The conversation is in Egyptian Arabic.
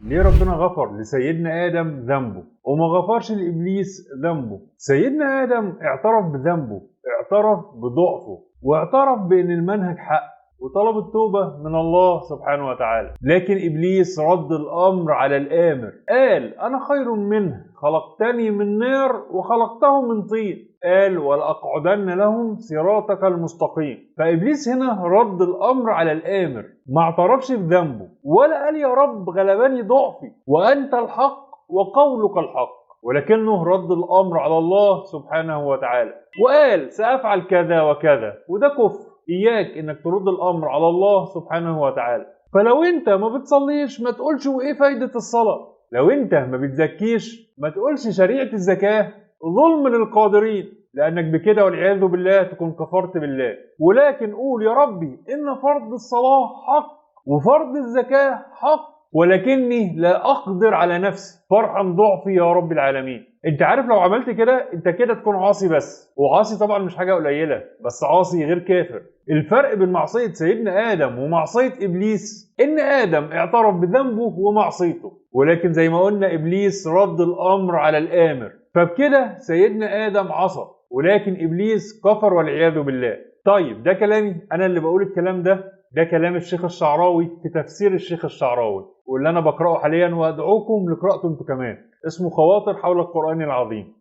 ليه ربنا غفر لسيدنا آدم ذنبه وما غفرش لإبليس ذنبه؟ سيدنا آدم اعترف بذنبه، اعترف بضعفه، واعترف بأن المنهج حق، وطلب التوبة من الله سبحانه وتعالى. لكن إبليس رد الأمر على الآمر، قال أنا خير منه، خلقتني من نار وخلقته من طين، قال ولأقعدن لهم صراطك المستقيم. فإبليس هنا رد الأمر على الآمر، ما اعترفش بذنبه ولا قال يا رب غلبني ضعفي وأنت الحق وقولك الحق، ولكنه رد الأمر على الله سبحانه وتعالى وقال سأفعل كذا وكذا، وده كفر. إياك إنك ترد الأمر على الله سبحانه وتعالى. فلو أنت ما بتصليش ما تقولش وإيه فايدة الصلاة، لو أنت ما بتزكيش ما تقولش شريعة الزكاة ظلم للقادرين، لأنك بكده والعياذ بالله تكون كفرت بالله. ولكن قول يا ربي إن فرض الصلاة حق وفرض الزكاة حق، ولكني لا أقدر على نفسي، فارحم ضعفي يا رب العالمين. انت عارف لو عملت كده انت كده تكون عاصي بس، وعاصي طبعا مش حاجة قليلة، بس عاصي غير كافر. الفرق بين معصية سيدنا آدم ومعصية إبليس إن آدم اعترف بذنبه ومعصيته، ولكن زي ما قلنا إبليس رد الأمر على الآمر، فبكده سيدنا آدم عصى ولكن إبليس كفر والعياذ بالله. طيب ده كلامي أنا اللي بقول الكلام ده، ده كلام الشيخ الشعراوي في تفسير الشيخ الشعراوي واللي أنا بقرأه حاليا وأدعوكم لقراءته انتوا كمان، اسمه خواطر حول القرآن العظيم.